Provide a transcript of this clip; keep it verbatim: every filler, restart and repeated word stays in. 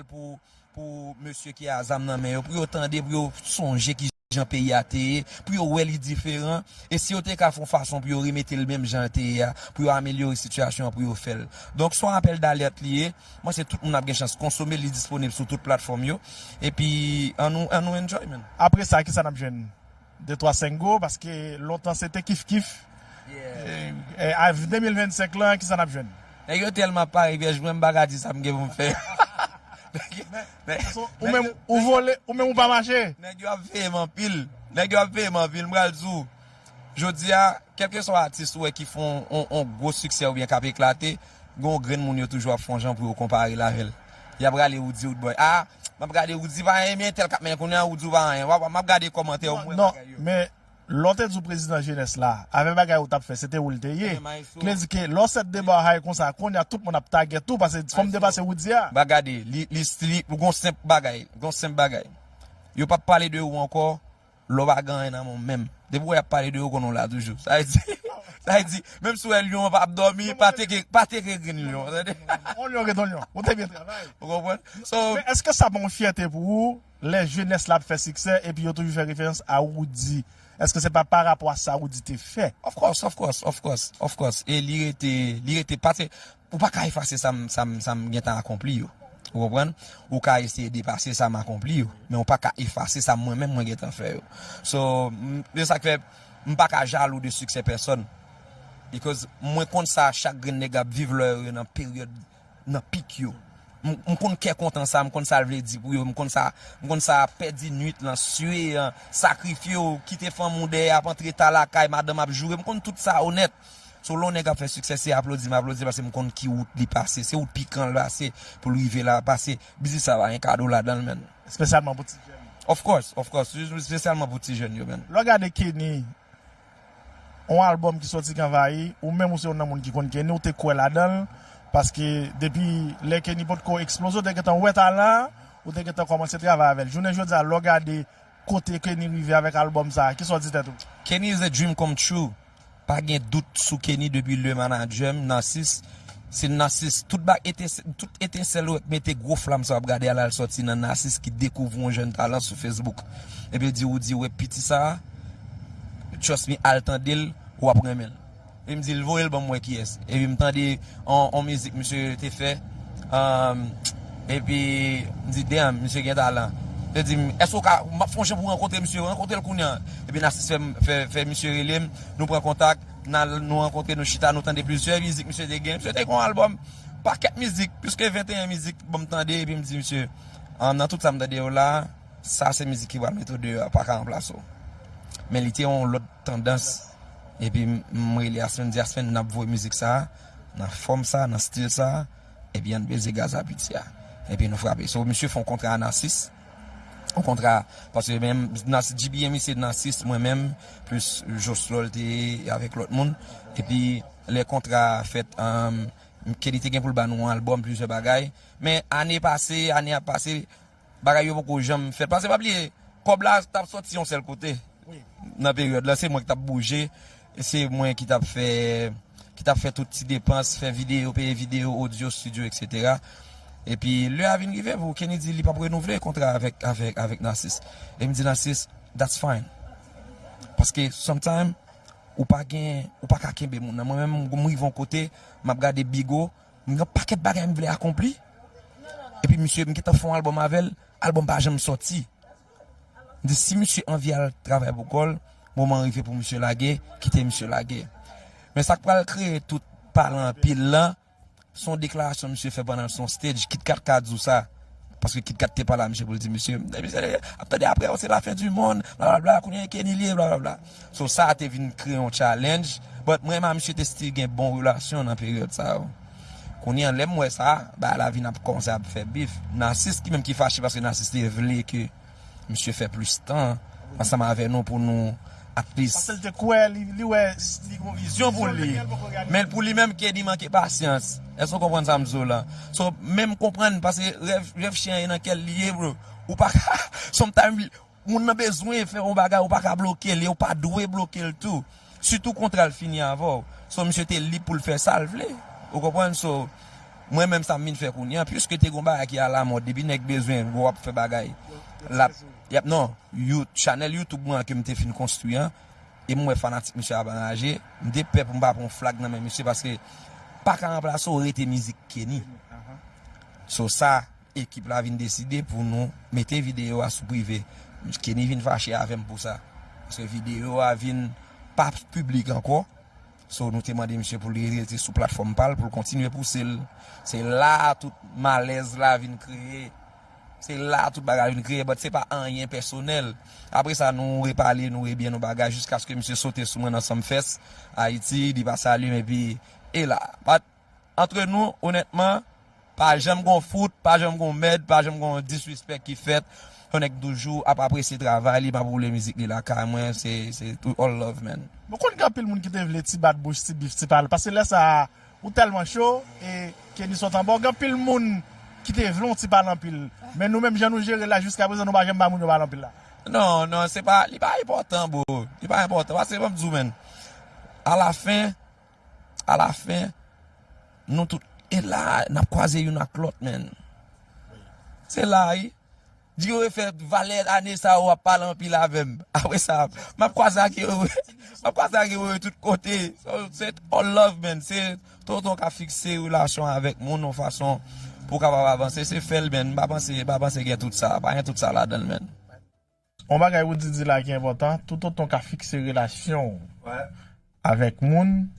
pou, pou mesye ki a zam nan men yo, pou yo tande, pou yo sonje ki jan peyi a te ye, pou yo wè li diferan. E si yo te ka fè yon fason pou yo remete l menm jan l te ye a, pou yo amelyore sitiyasyon an, pou yo fè l. Donk, se yon apèl dalèt li ye. Mwen, se tout moun ap gen chans konsome l, li disponib sou tout platfòm yo. Epi, ann nou, ann nou enjoy, man. Apre sa, kisa n ap jwenn? De twa senk go, paske lontan se te kif kif. E, e, a de mil vennsenk lan, kisa n ap jwenn? Nèg yo tèlman pare vyèj, mwen m pa ka di sa m gen pou m fè. Men, men, ou menm, ou vole, ou menm ou pa mache. Nèg yo ap veye m anpil. Nèg yo ap veye m anpil, m pral di w. Jodi a, kèlkeswa atis ou wè ki fè yon, yon, yon gwo siksè oubyen k ap eklate, gen yon grenn moun yo toujou ap fè yon jan pou yo konpare l avè l. Y ap rale Roody, Roodboy. A, m ap gade Roody pa anyen, men tèl k ap men kounye a, Roody ou pa anyen. W ap, m ap gade kòmantè yo, m wè bagay yo. Men, lè w te di w prezidan jenès la, avè bagay ou t ap fè, se te ou l te ye. Vle di ke lè w sèt deba hay konsa, kounye a tout moun ap tagè tou, paske fò m depase Roody a. Ba gade, li, li, li, gon senp bagay, gon senp bagay. Yo p ap pale de ou ankò, lè w pa gen anyen nan men w menm. Depi w wè y ap pale de ou, konnen w la toujou. Sa vle di, sa vle di, menm si w wè lyon an p ap dòmi, pa teke, pa teke grenn lyon, tande? On lyon ret on lyon. Ou te byen travay. Ou konprann? So, men èske sa pa yon fyète pou ou, lè jenès la ap fè siksè, epi yo toujou fè referans a Roody? Èske se pa pa rapò a sa Roody te fè? Of course, of course, of course, of course. E li rete, li rete, pa se, ou pa ka efase sa m, sa m, sa m gentan akonpli yo. Ou konprann? Ou ka eseye depase sa m akonpli yo, men ou pa ka efase sa mwen menm mwen gentan fè yo. So, m, se sa k fè m pa ka jalou de siksè pèsòn. Because mwen konn sa chak grenn nèg ap viv lè yo nan peryòd, nan pik yo. M, m konn kè kontan sa, m konn sa l vle di pou yo, m konn sa, m konn sa pèdi nwit lan, swe an, sakrifye w, kite fanmi w dèyè, ap antre ta lakay, madanm ap joure, m konn tout sa onèt. So, lè yon nèg ap fè siksè, se aplodi m aplodi paske m konn ki wout li pase. Se wout pikan l pase pou l rive la, paske biznis sa pa gen kado ladan l, man. Espesyalman pou ti jèn. Of course, of course. Espesyalman pou ti jèn yo, man. Lè w gade Kenny, yon albòm ki soti k anvayi, ou menm ou se youn nan moun ki konn Kenny, ou te kwè ladan l, paske depi lè Kenny potko eksploze, ou te gentan wè talan an, ou te gentan kòmanse travay avè l. Jounen jodi a, lè w gade kote Kenny rive avèk albòm sa a, kisa w di tèt ou? Kenny is a dream come true. Pa gen dout sou Kenny depi le manadjè m, Narcisse. Se Narcisse, tout ba-, etensè-, tout etensèl yo mete gwo flam sa w ap gade a la, l sòti nan Narcisse ki dekouvri yon jèn talan sou Facebook. Epi l di, ou di, wè piti sa a, trust me, al tande l, w ap renmen l. Epi m di l, voye l ban m wè kiyès. Epi m tande yon, yon mizik misye te fè. Um, epi m di, damn, misye gen talan. Li di m, èske w ka, m ap fè yon jan pou rankontre misye, rankontre l kounye a. Epi Narcisse fè, fè, fè misye rele m, nou pran kontak, n al, nou rankontre, nou chita, nou tande plizyè mizik misye te gen. Misye te gen yon albòm, pakèt mizik, plis ke venteyen mizik, ban m tande, epi m di misye, ah, nan tout sa m tande yo la, sa se mizik ki pral mete w deyò a, pa ka ranplase w. Men li te yon lòt tandans. Epi m, m rele Aspen, m di, Aspen, n ap voye mizik sa a, nan fòm sa a, nan stil sa a, epi ann peze gaz a piti a. Epi nou frape. So, misye fè yon kontra a Narcisse. Yon kontra, paske menm Narcisse, G B M I se Narcisse, mwen menm, plis Joslol te ye avèk lòt moun. Epi lè kontra a fèt, um, Kenny te gen pou l ba nou yon albòm, plizyè bagay. Men ane pase, ane ap pase, bagay yo poko janm fèt. Paske pa bliye, kòb la t ap sòti yon sèl kote. Nan peryòd la, se mwen ki t ap bouje, se mwen ki t ap fè, ki t ap fè tout ti depans, fè videyo, peye videyo, odyo, estidyo, etsetera. Epi lè a vin rive pou Kenny di li p ap renouvle kontra avèk, avèk, avèk Narcisse. E m di Narcisse, that's fine. Paske sometime, ou pa gen, ou pa ka kenbe moun nan. Mwen menm, m rive yon kote, m ap gade Bigo, m gen pakèt bagay m vle akonpli. Epi misye, m gentan fè yon albòm avè l, albòm pa janm sòti. M di, si misye anvi al travay pou kò l, moman an rive pou misye lage, kite misye lage. Men sa k pral kreye tout pale anpil lan, se yon deklarasyon misye fè pandan l sou yon stage, Kit Kat ka di w sa. Paske Kit Kat te pale a misye pou l di, misye, misye ap tande apre w, se la fen di monn, blablabla, kounye a Kenny li ye, blablabla. So, sa a te vin kreye yon challenge. But mwen, m a misye te still gen bon relasyon nan peryòd sa yo. Kounye a, lè m wè sa, bagay la vin ap kòmanse ap fè bif. Narcisse ki menm ki fache paske Narcisse te vle ke misye fè plis tan ansanm avè nou pou nou at least. Paske l te kwè, li, li wè, li gen yon vizyon pou li. Men pou li menm, Kenny manke pasyans. Èske w konprann sa m di w la? So, men m konprann, paske rèv, rèv chen an nan kè l li ye, bro. Ou pa ka, sometimes, moun nan bezwen fè yon bagay, ou pa ka bloke l, e ou pa dwe bloke l tou. Sitou kontra l fini avè w. So, misye te lib pou l fè sa l vle. Ou konprann? So, Mwen menm sa m vin fè kounye a, piske te gon bagay ki alamòd, depi nèg bezwen, w ap fè bagay. L ap, y ap, non, You, chanèl YouTube mwen an ke m te fin konstwi an, e m wè fanatik misye ap anraje, m te pè pou m pa pran flag nan men misye, paske pa ka ranplase w rete mizik Kenny. So sa, ekip la vin deside pou nou mete videyo a sou prive. Kenny vin fache avè m pou sa. Paske videyo a vin pa piblik ankò. So nou te mande misye pou li rete sou platfòm pa l, pou l kontinye pouse l. Se la a tout malèz la vin kreye. Se la a tout bagay vin kreye, but se pa anyen pèsonèl. Apre sa, nou repale, nou rebyen, nou bagay, jiskaske misye sote sou mwen nan Sumfest Ayiti, li pa salye m, epi, e la. But, antre nou, onètman, pa janm gon fout, pa janm gon mèd, pa janm gon disrespect ki fèt. Yon nèg toujou ap apresye travay li, m ap woule mizik li lakay mwen, se, se tout all love, man. Mwen konn gen anpil moun ki te vle ti bat bouch, ti bif, ti pale. Paske lè sa a, ou tèlman cho, e Kenny sot anba w, gen anpil moun ki te vle yon ti pale anpil. Men nou menm jan nou jere la jiska prezan, nou pa janm ba moun yo pale anpil la. Non, non, se pa, li pa enpòtan, bro. Li pa enpòtan. Paske ban m di w, man, alafen, alafen, nou tout, e la, n ap kwaze youn ak lòt, man. Se la, wi. Di yo fè valè ane sa yo ap pale anpil avè m. Apre sa, m ap kwaze ak yo, m ap kwaze ak yo tout kote. So, se all love, man. Se tonton ka fikse relasyon avèk moun yon fason pou w kapab avanse. Se fè l, man. M pa panse, m pa panse gen tout sa. Pa gen tout sa ladan l, man. Yon bagay ou di, di la ki enpòtan, toutotan w ka fikse relasyon w avèk moun,